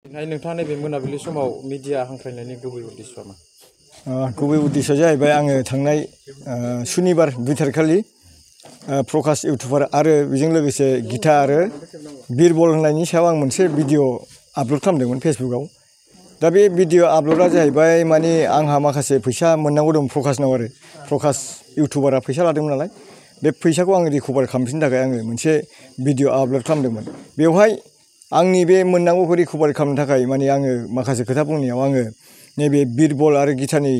नोंथाङा नैबे मोनाबिलि समाव मिडिया हांख्रायनायनि गुबै उद्देश्यआ मा? गुबै उद्देश्यआ जाहैबाय आङो थांनाय सुनिबार 2 तारिख खालि प्रकाश इउटुबार आरो बेजों लोगोसे गिता आरो बिरबल होननायनि सायाव आं मोनसे भिडिअ आपल'ड खालामदोंमोन फेसबुकआव। दा बे भिडिअ आपल'डआ जाहैबाय माने आंहा माखासे फैसा मोननांगौ दं प्रकाशनाव आरो प्रकाश इउटुबारा फैसा लादोंमोन नालाय बे फैसाखौ आं रिकभार खालामफिननो थाखाय आङो मोनसे भिडिअ आपल'ड खालामदोंमोन। बेवहाय आंनि बे मोननांगौखौ रिकभार खालामनो थाखाय माने आङो माखासे खोथा बुंनायाव आङो नैबे बिरबल आरो गितानि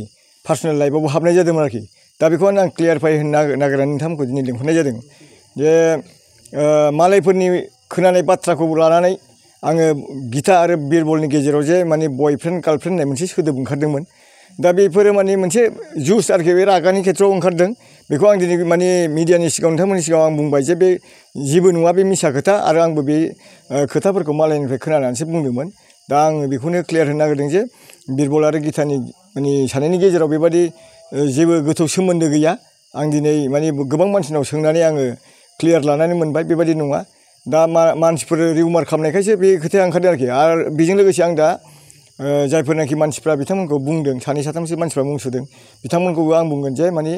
पार्सनेल लाइफआवबो हाबनाय जादोंमोन आरोखि। दा बेखौ आं क्लियारफाइ होनो नागिरनानै नोंथांमोनखौ दिनै लिंहरनाय जादों जे मालायफोरनि खोनानाय बाथ्राखौ लानानै आङो गिता आरो बिरबलनि गेजेराव जे माने बयफ्रेन्ड गार्लफ्रेन्ड होननाय मोनसे सोदोब ओंखारदोंमोन। दा बेफोरो माने मोनसे जुस आरोखि बे रागानि खेथ्रआव ओंखारदों। बेखौ आं दिनै माने मिडियानि सिगाङाव नोंथांमोननि सिगाङाव आं बुंबाय जे बे जेबो नङा, बे मिसा खोथा आरो आंबो बे खोथाफोरखौ मालायनिफ्राय खोनानानैसो बुंदोंमोन। दा आङो बेखौनो क्लियार होनो नागिरदों जे बिरबल आरो गितानि माने सानैनि गेजेराव बेबादि जेबो गोथौ सोमोन्दो गैया। आं दिनै माने गोबां मानसिनाव सोंनानै आङो क्लियार लानानै मोनबाय बेबादि नङा। दा मानसिफोर रिउमार खालामनायखायसो बे खोथाया ओंखारदों आरोखि। आरो बेजों लोगोसे आं दा जायफोरनाखि मानसिफ्रा बिथांमोनखौ बुंदों, 2-3सो मानसिफ्रा मुं सुदों, बिथांमोनखौबो आं बुंगोन जे माने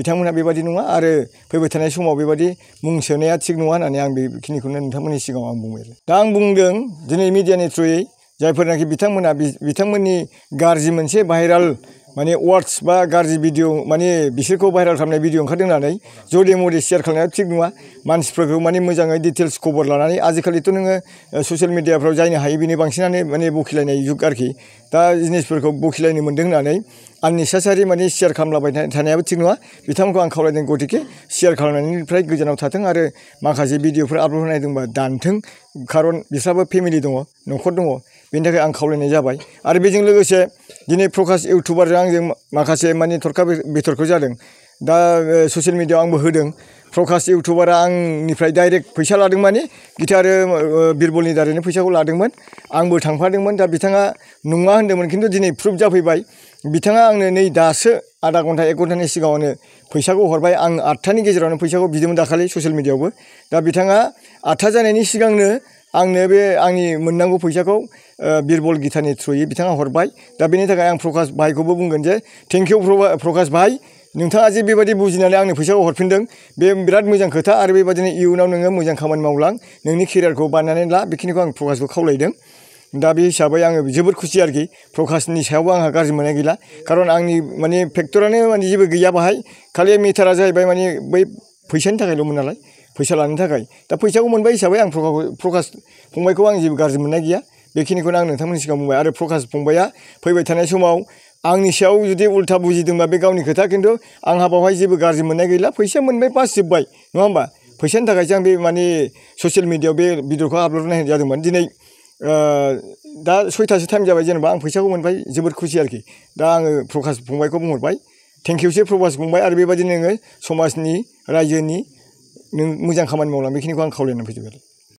बिथांमोनहा बेबादि नङा आरो फैबाय थानाय समाव बेबादि मुं सोनाया थिग नङा होननानै आं बेखिनिखौनो नोंथांमोननि सिगाङाव आं बुंबाय। दा आं बुंदों दिनै मिडियानि थ्रुयै जायफोरनाखि बिथांमोना बिथांमोननि गाज्रि मोनसे भाइराल माने वार्डस बा गाज्रि भिडिअ माने बिसोरखौ भाइराल खालामनाय भिडिअ ओंखारदों होननानै जदे मदे शेयार खालामनाया थिग नङा। मानसिफोरखौ माने मोजाङै डिटेल्स खबर लानानै आजिखालिथ' नोङो ससियेल मिडियाफ्राव जायनो हायो बेनो बांसिनानो माने बखिलायनाय जुग आरोखि। दा जिनिसफोरखौ बखिलायनो मोन्दों होननानै आननेसेसारि माने शेयार खालामलाबाय थानायाबो थिग नङा। बिथांमोनखौ आं खावलायदों गतिके शेयार खालामनायनिफ्राय गोजानाव थाथों आरो माखासे भिडिअफोर आपल'ड होनाय दंबा दानथों, खारन बिस्राबो फेमिलि दङ, न'खर दङ, बेनि थाखाय आं खावलायनाय जाबाय। आरो बेजों लोगोसे दिनै प्रकाश इउटुबारजों आंजों माखासे माने थरखा बिथरखौ जादों। दा ससियेल मिडियाआव आंबो होदों प्रकाश इउटुबारा आंनिफ्राय डाइरेक्ट फैसा लादों माने गिता आरो बिरबलनि दारैनो फैसाखौ लादोंमोन। आंबो थांफादोंमोन। दा बिथाङा नङा होन्दोंमोन, खिन्थु दिनै प्रुफ जाफैबाय। बिथाङा आंनो नै दासो आधा घन्टा 1 घन्टानि सिगाङावनो फैसाखौ हरबाय। आं 8थानि गेजेरावनो फैसाखौ बिदोंमोन दाखालि ससियेल मिडियाआवबो। दा बिथाङा 8था जानायनि सिगांनो आंनो बे आंनि मोननांगौ फैसाखौ बिरबल गितानि थ्रुयै बिथाङा हरबाय। दा बेनि थाखाय आं प्रकाश भाइखौबो बुंगोन जे थेंक इउ प्रकाश भाइ, नोंथाङा जे बेबायदि बुजिनानै आंनो फैसाखौ हरफिनदों बे बिराद मोजां खोथा। आरो बेबायदिनो इयुनाव नोङो मोजां खामानि मावलां, नोंनि केरियारखौ बानायनानै ला, बेखिनिखौ आं प्रकाशखौ खावलायदों। दा बे हिसाबै आङो जोबोद खुसि आरोखि। प्रकाशनि सायावबो आंहा गाज्रि मोननाय गैला, खारन आंनि माने फेक्टरानो माने जेबो गैया बाहाय। खालि मेटारा जाहैबाय माने बै फैसानि थाखायल'मोन नालाय, फैसा लानो थाखाय। दा फैसाखौ मोनबाय हिसाबै आं प्रकाश फंबायखौ आं जेबो गाज्रि मोननाय गैया। बेखिनिखौनो आं नोंथांमोननि सिगाङाव बुंबाय। आरो प्रकाश फंबाया फैबाय थानाय समाव आंनि सायाव जुदि उल्था बुजिदोंबा बे गावनि खोथा, खिन्थु आंहा बावहाय जेबो गाज्रि मोननाय गैला। फैसा मोनबाय, बास जोब्बाय, नङा होमबा? फैसानि थाखायसो आं बे माने ससियेल मिडियाआव बे भिडिअखौ आपल'ड होनाय जादोंमोन। दिनै दा 6थासो टाइम जाबाय, जेनेबा आं फैसाखौ मोनबाय, जोबोद खुसि आरोखि। दा आङो प्रकाश फंबायखौ बुंहरबाय थेंक इउसै प्रकाश फंबाय। आरो बेबायदिनो नोङो समाजनि रायजोनि नों मोजां खामानि मावलां, बेखिनिखौ आं खावलायनानै फोजोबबाय।